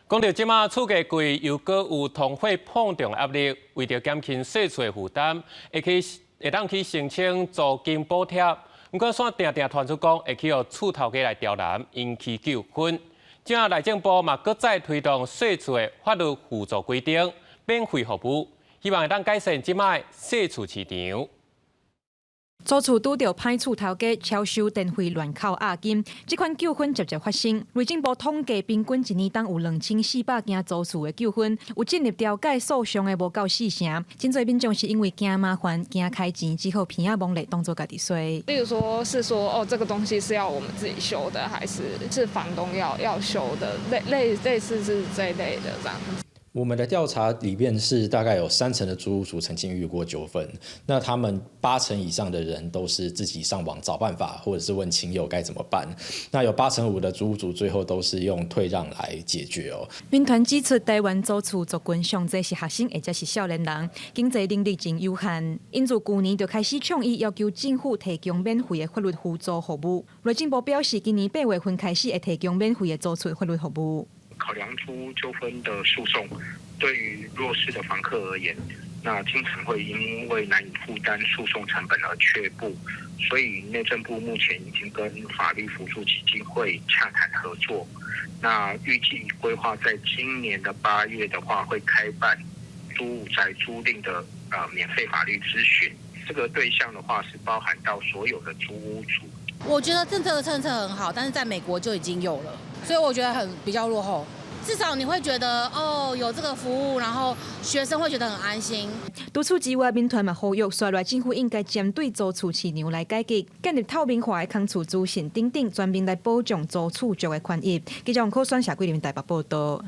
講到這馬厝價貴，又閣有通貨膨脹壓力，為著減輕細厝的負擔，會去會當去申請租金補貼。毋過，煞定定傳出講會去予厝頭家來刁難，引起糾紛。這馬內政部嘛，閣再推動細厝的法律扶助規定，免費服務，希望會當改善這馬細厝市場。租厝拄著歹厝頭家超收電費亂扣押金，這款糾紛捷捷發生。內政部統計，平均一年當有2400件租厝的糾紛，有進入調解訴訟的無夠四成。真濟民眾是因為驚麻煩、驚開錢，只好鼻仔摸咧當做家己衰。例如說，是說哦，這個東西是要我們自己修的，還是是房東要修的？類似是這一類的這樣子。我們的調查裡面是大概有三成的租屋族曾經遇過糾紛，那他們八成以上的人都是自己上網找辦法，或者是問親友該怎麼辦。那有85%的租屋族最後都是用退讓來解決哦。民團指出，台灣租厝族群上濟是學生或者是少年人，經濟能力真有限，𪜶自舊年就開始倡議要求政府提供免費的法律扶助服務。內政部表示，今年8月份開始會提供免費的租厝法律服務。考量租屋糾紛的訴訟，對於弱勢的房客而言，那經常會因為難以負擔訴訟成本而卻步，所以內政部目前已經跟法律扶助基金會洽談合作，那預計規劃在今年的8月的話，會開辦租宅租賃的免費法律諮詢，這個對象的話是包含到所有的租屋族。我覺得政策的政策很好，但是在美國就已經有了，所以我覺得很比較落後。至少你會覺得哦，有這個服務，然後學生會覺得很安心。除此之外，民團嘛呼籲，紲落政府應該針對租厝市場來改革，建立透明化的空厝資訊等等，全面來保障租厝族的權益。記者王可選社桂林台北報道。